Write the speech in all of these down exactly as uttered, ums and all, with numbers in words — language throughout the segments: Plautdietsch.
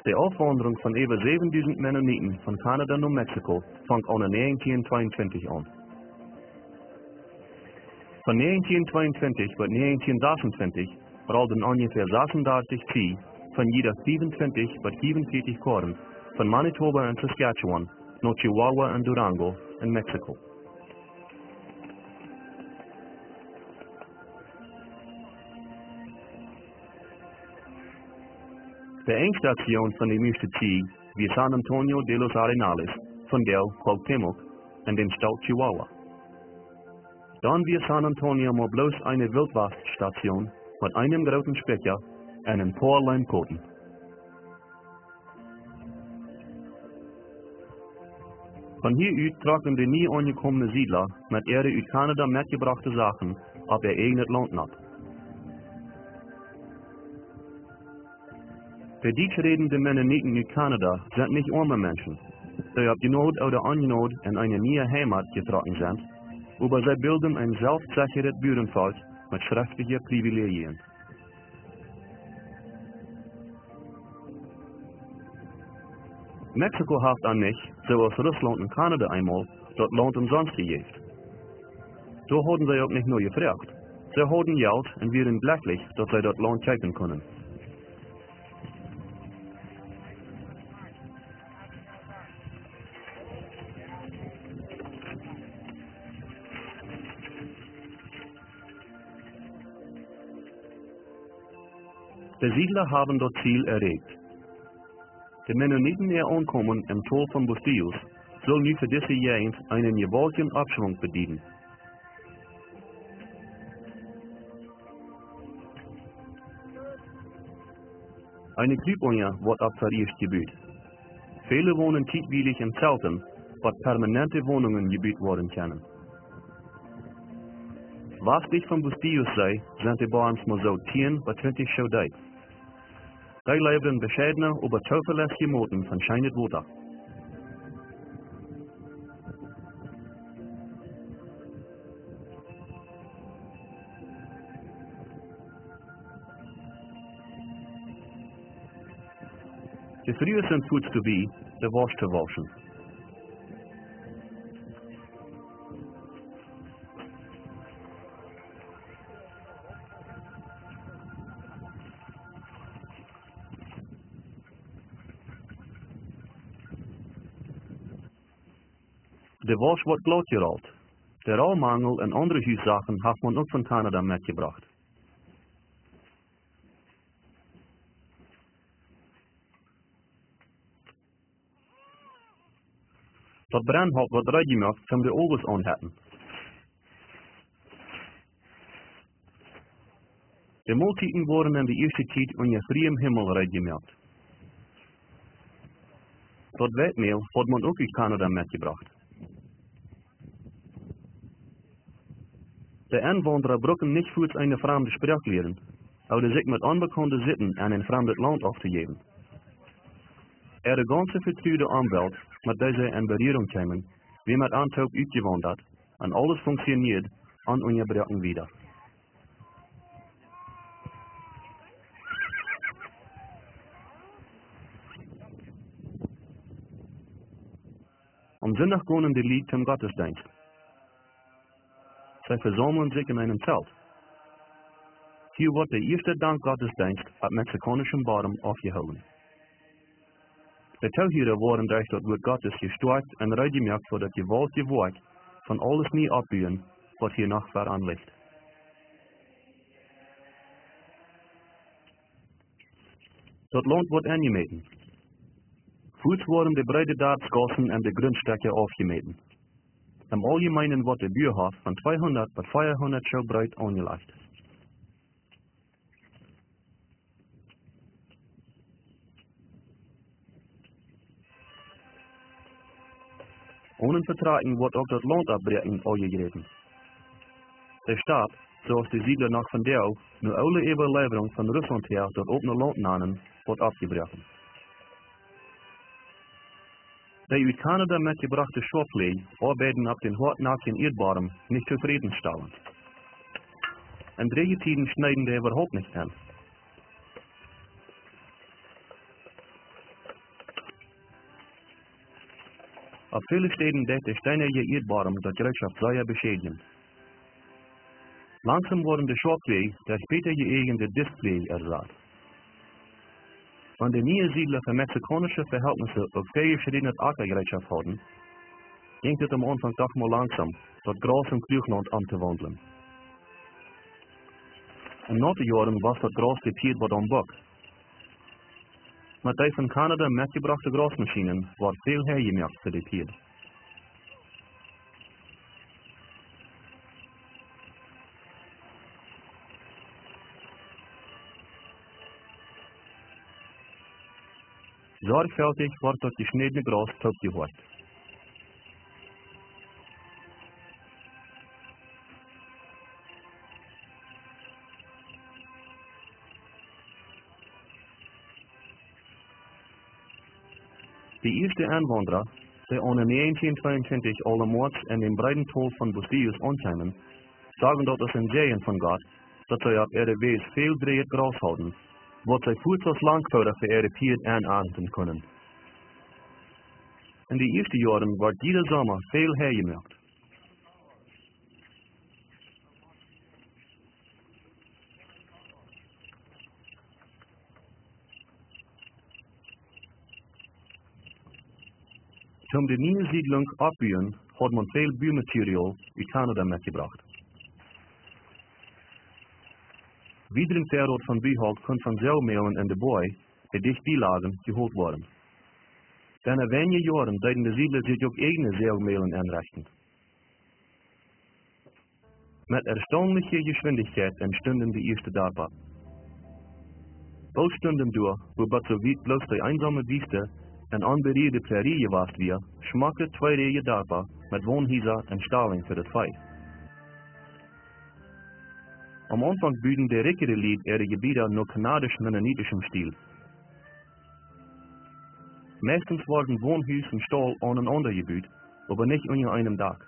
De Aufwaundrunk von äwa säwendusend Mennoniten von Kanada no Mexiko funk aun en negentien tweeuntwintich aun. Von negentien tweeuntwintich bat negentien sasuntwintich rolden onjefäa sasundartich Zieej von jieda fiefuntwintich bat fiefunvieetich Koaren von Manitoba un Saskatchewan no Chihuahua un Durango en Mexiko. De Enjstatsion von de mieeschte Zieej wia San Antonio de los Arenales, vondoag Cuauhtémoc, en dän Stoot Chihuahua. Dan wia San Antonio mau bloos eene Wildwaststatsion met eenem grooten Spikja un een poa Leemkoten. Von hia ut trocken de nie aunjekomne Siedla met äare ut Kanada metjebrochte Sachen opp äa ieejnet Launt nopp. De dietschrädende Mennoniten ut Kanada sent nich oame Menschen, dee opp Jnod ooda Onjnod en eene niee Heimat jetrocken sent, oba see bilden een selfstsecheret Buarenvolkj met schreftliche Privilegien. Mexiko haft an nich, soo aus Russlaunt un Kanada eemol, daut Launt omsonst jejäft. Doa hauden see uk nich no jefroacht. See hauden Jelt un wieren jlekjlich, daut see daut Launt kjeepen kunnen. De Siedla haben daut Ziel erreicht. De Mennoniten äa Aunkomen em Tol von Bustillos sull nu fa dise Jäajent eenen jewaultjen Oppschwunk bedieden. Eene Krupunja woat opp veieescht jebut. Väle wonen tietwielich en Zelten, waut permanente Wonungen jebut woaren kjennen. Wastlich von Bustillos See sent de Borms mau soo tieen bat twintich Schoo deep. Dee leewren bescheidne, oba toovelässje Moten von scheenet Wota. De Frues sent fuaz doabie, de Wausch to wauschen. De Wausch woat glaut jerolt. De Rolmangel un aundre Hussachen haft maun uk von Kanada metjebrocht. Daut Brennholt woat reed jemoakt toom de Owes aunhetten. De Moltieten woaren en de ieeschte Tiet unja frieem Himmel reed jemoakt. Daut Weitmäl haud maun uk ut Kanada metjebrocht. De Enwaundra bruckten nich fuaz eene framde Sproak lieren, ooda sikj met onbekaunde Sitten en een framdet Launt auftojäwen. Äare gaunze vetrude Omwelt, met dee see en Berierunk kjeemen, wia met an toop utjewaundat, un aules funktioniad onunjabroaken wieda. Aum Sindach gonen de Lied toom Gottesdeenst. See vesaumlen sikj en eenem Zelt. Hia woat de ieeschte Dankgottesdeenst opp mexikaunischem Bodem aufjehoolen. De Toohiera woaren derch daut Wuat Gottes jestoakjt un reed jemoakt fa daut jewaultje Woakj von aules nie oppbuen, waut hia noch ver an licht. Daut Launt woat enjemäten. Fuaz woaren de breede Darpsgaussen un de Grundstekja aufjemäten. Em Auljemeenen woat de Buahoff von tweehundat bat veahundat Schoo breet aunjelajcht. Onen Vetrakjen woat uk daut Launt oppbräakjen aunjejräpen. De Staut, soo aus de Siedla noch vondoag, no oole Äwaleewerunk von Russlaunt häa daut opne Launt nanen, woat oppjebroaken. Dee ut Kanada metjebrochte Schopfläj oabeiden opp dän hoatnackjen Ieedbodem nich tofrädenstalent. En dreeje Tieden schneeden dee äwahaupt nich en. Opp väle Städen deed de steenaje Ieedbodem daut Jereetschoft sea beschädjen. Langsom worden de Schoakjläaj derch bäta jeeajende Diskjläaj ersat. Wan de niee Siedla fa mexikaunische Vehältnisse uk väl jeschrädnet Akjajereetschoft hauden, jinkj et aum Aunfank doch mau langsom, daut Graus en Kluachlaunt omtowaundlen. En naute Joaren wia daut Graus de Pieed waut aum Buck. Met dee von Kanada metjebrochte Grausmaschienen wort väl Hei jemoakt fa de Pieed. Sorjfältich wort daut jeschnädne Graus toopjehoakt. De ieeschte Enwaundra, dee aune näajentieen tweeuntwintich aule Moaz en dän breeden Tol von Bustillos aunkjeemen, sagen daut aus een Säajen von Gott, daut see opp äare Wäaj väl dreejet Graus hauden, waut see fuaz aus Langfooda fa äare Pieed enarnten kunnen. En de ieeschte Joaren wort jieda Somma väl Hei jemoakt. Toom de niee Siedlunk oppbuen, haud maun väl Bumaterial ut Kanada metjebrocht. Wiedren Väarot von Buholt kunn von Säajemälen en de Boaj, dee dicht bie lagen, jeholt woaren. Benne weinje Joaren deeden de Siedla sikj uk eejne Säajemälen enrechten. Met erstaunliche Jeschwindichkjeit entstunden de ieeschte Darpa. Boolt stunden doa, wua bat soo wiet bloos de eensome Wiest un onberieede Prärie jewast wia, schmocke tweeräje Darpa met Wonhiesa un Stalen fa daut Vee. Aum Aunfank buden de rikjere Lied äare Jebieda no kanadisch-mennonitischem Stil. Meistens worden Wonhus un Staul aunenaunda jebut, oba nich unja eenem Dak.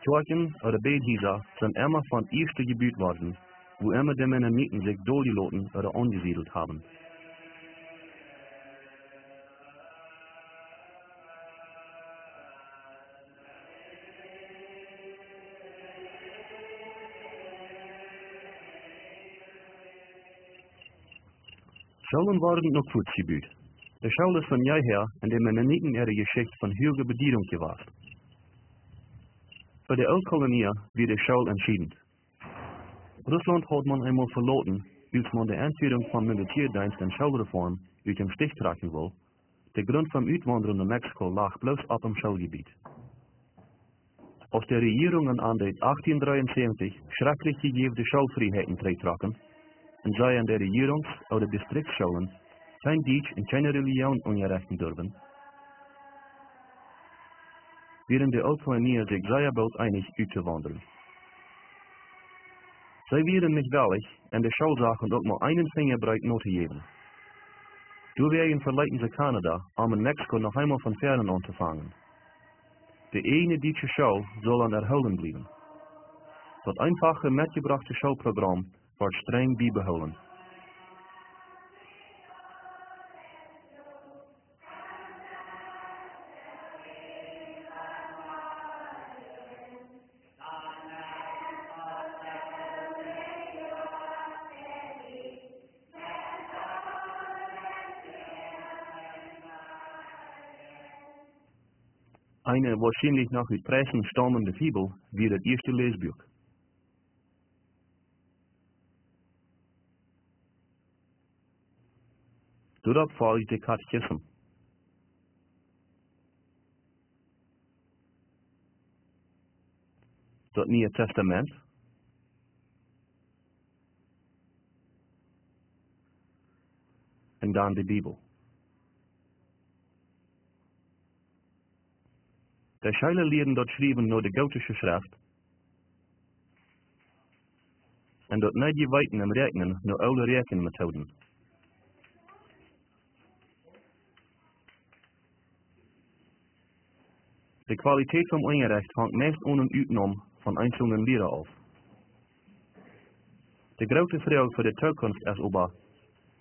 Kjoakjen ooda Bädhiesa sent emma von ieeschte jebut worden, wua emma de Mennoniten sikj doljeloten ooda aunjesiedelt haben. Schoolen worden uk fuaz jebut. De School es von jeehäa en de Mennoniten äare Jeschicht von huage Bediedunk jewast. Fa de Ooltkolonia wia de School entschiedent. Russlaunt haud maun eemol veloten, wiels maun de Enfierunk von Militäadeenst un Schoolreform ut däm Stich trakjen wull. De Grunt vom Utwaundren no Mexiko lach bloos opp em Schooljebiet. Aus de Rejierungen aun de achtieen dreeunsäwentich schrakjlich jejäwde Schoolfrieheiten trigjtrocken, un see en de Rejierungs- ooda Distriktsschoolen kjeen Dietsch un kjeene Relijoon unjarechten durwen, wieren de Ooltkolonia sikj sea boolt eenich uttowaundren. See wieren nich wellich, en de Schoolsachen uk mau eenen Finjabreet notojäwen. Doawäajen veleeten see Kanada, om en Mexiko noch eemol von väaren auntofangen. De eejne dietsche School sull an erhoolen bliewen. Daut eenfache metjebrochte Schoolprogram wort strenj biebehoolen. Eene woarschienlich noch ut Preissen staumende Fibel wia daut ieeschte Läsbuak. Doaropp foljd de Katechism. Daut Niee Testament. Un dan de Bibel. De Schoola lieeden daut Schriewen no de gootische Schreft un daut needje Weeten em Räakjnen no oole Räakjenmetooden. De Qualität vom Unjarecht hangt meist onen Utnaum von eenzelne Liera auf. De groote Froag fa de Tookunft es oba,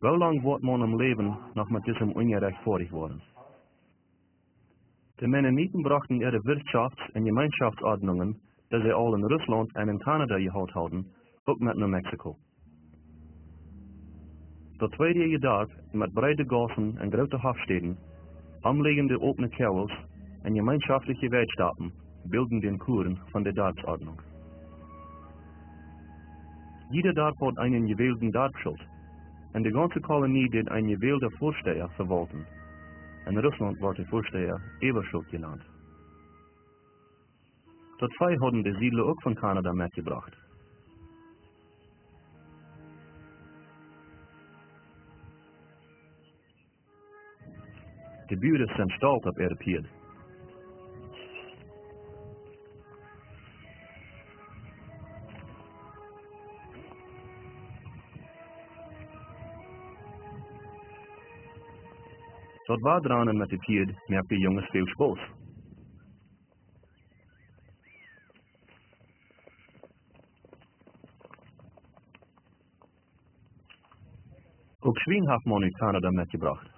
woo lang woat maun em Läwen noch met disem Unjarecht foadich woaren? De Mennoniten brochten äare Wirtschofts- un Jemeenschoftsoadnungen, dee see aul en Russlaunt un en Kanada jehaut hauden, uk met no Mexiko. Daut tweedäajje Darp met breede Gaussen un groote Hofstäden, omliejende opne Kjoagels un jemeenschoftliche Weidstapen bilden dän Kern von de Darpsoadnunk. Jieda Darp haud eenen jewälden Darpschult, un de gaunze Kolonie deed een jewälda Väasteha vewaulten. En Russlaunt wort de Väasteha Äwaschult jenant. Daut Vee hauden de Siedla uk von Kanada metjebrocht. De Buaren sent stolt opp äare Pieed. Daut Wadronen met de Pieed moakt de Junges väl Spos. Uk Schwien haft maun ut Kanada metjebrocht.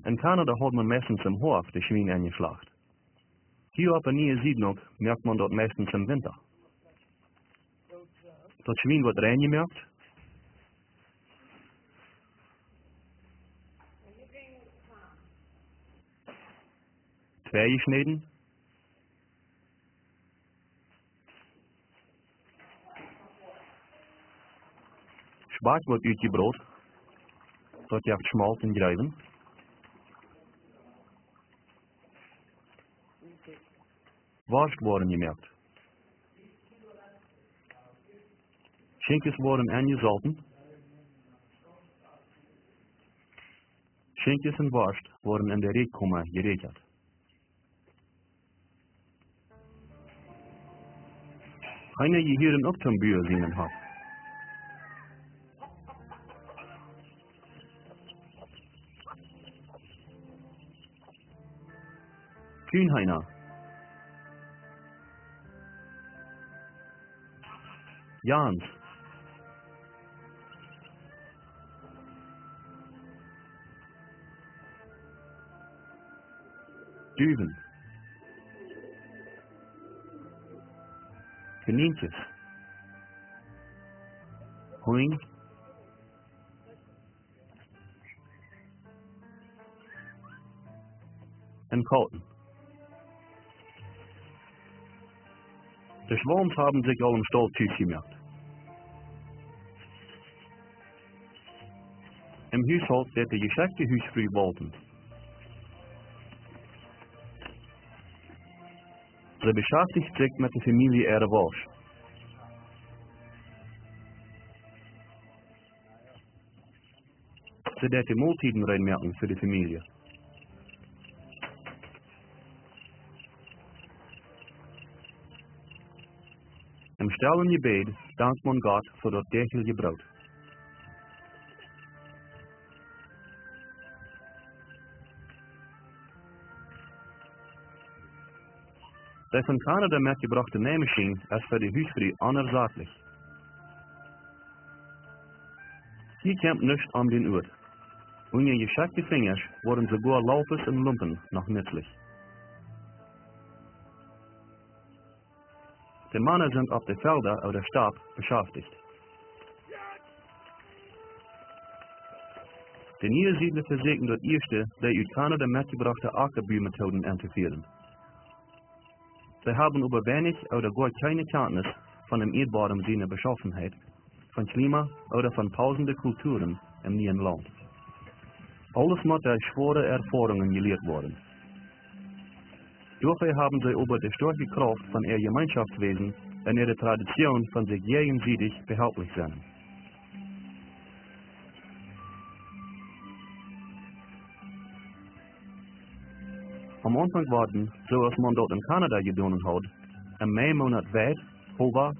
En Kanada haud maun meistens em Hoaf de Schwien enjeschlacht. Hia opp de niee Siedlunk moakt maun daut meistens em Winta. Daut Schwien woat rein jemoakt, twei jeschnäden, Spakj woat utjebrot, daut jeft Schmolt un Jreewen. Worscht woaren jemoakt. Schinkjes woaren enjesolten. Schinkjes un Worscht woaren en de Räakjkoma jeräakjat. Heena jehieren uk toom Bua sienen Hoff. Kuhnheena. Jans. Duwen. Kanientsjes. Hunj. Un Kauten. De Schwalms haben sikj aul em Staul Tus jemoakt. Em Hushault deed de jeschekjte Husfru waulten. See beschaftijcht sikj met de Famielje äare Wosch. See deed de Moltieden rein moaken fa de Famielje. Em stellen Jebäd dankt maun Gott fa daut däajlichje Broot. De von Kanada metjebrochte Neimaschien es fa de Husfru onersatzlich. Hia kjemt nuscht om dän Uat. Unja jeschekjte Finjasch woaren soogoa Laupas un Lumpen noch nutzlich. De Mana sent opp de Felda ooda Stap beschaftijcht. De niee Siedla vesieekjen daut ieeschte, de ut Kanada metjebrochte Ackabumetooden entofieren. See haben oba weinich ooda goa kjeene Kjantnis von däm Ieedbodem siene Beschaufenheit, von Klima ooda von pausende Kulturen em nieen Launt. Aules mott derch schwoare Erfoarungen jelieet woaren. Doafäa haben see oba de stoakje Krauft von äa Jemeenschoftwäsen un äare Tradition von sikj jäajensiedich behalplich sennen. Aum Aunfank worden, soo aus maun daut en Kanada jedonen haud, em Maimonat Weit, Howah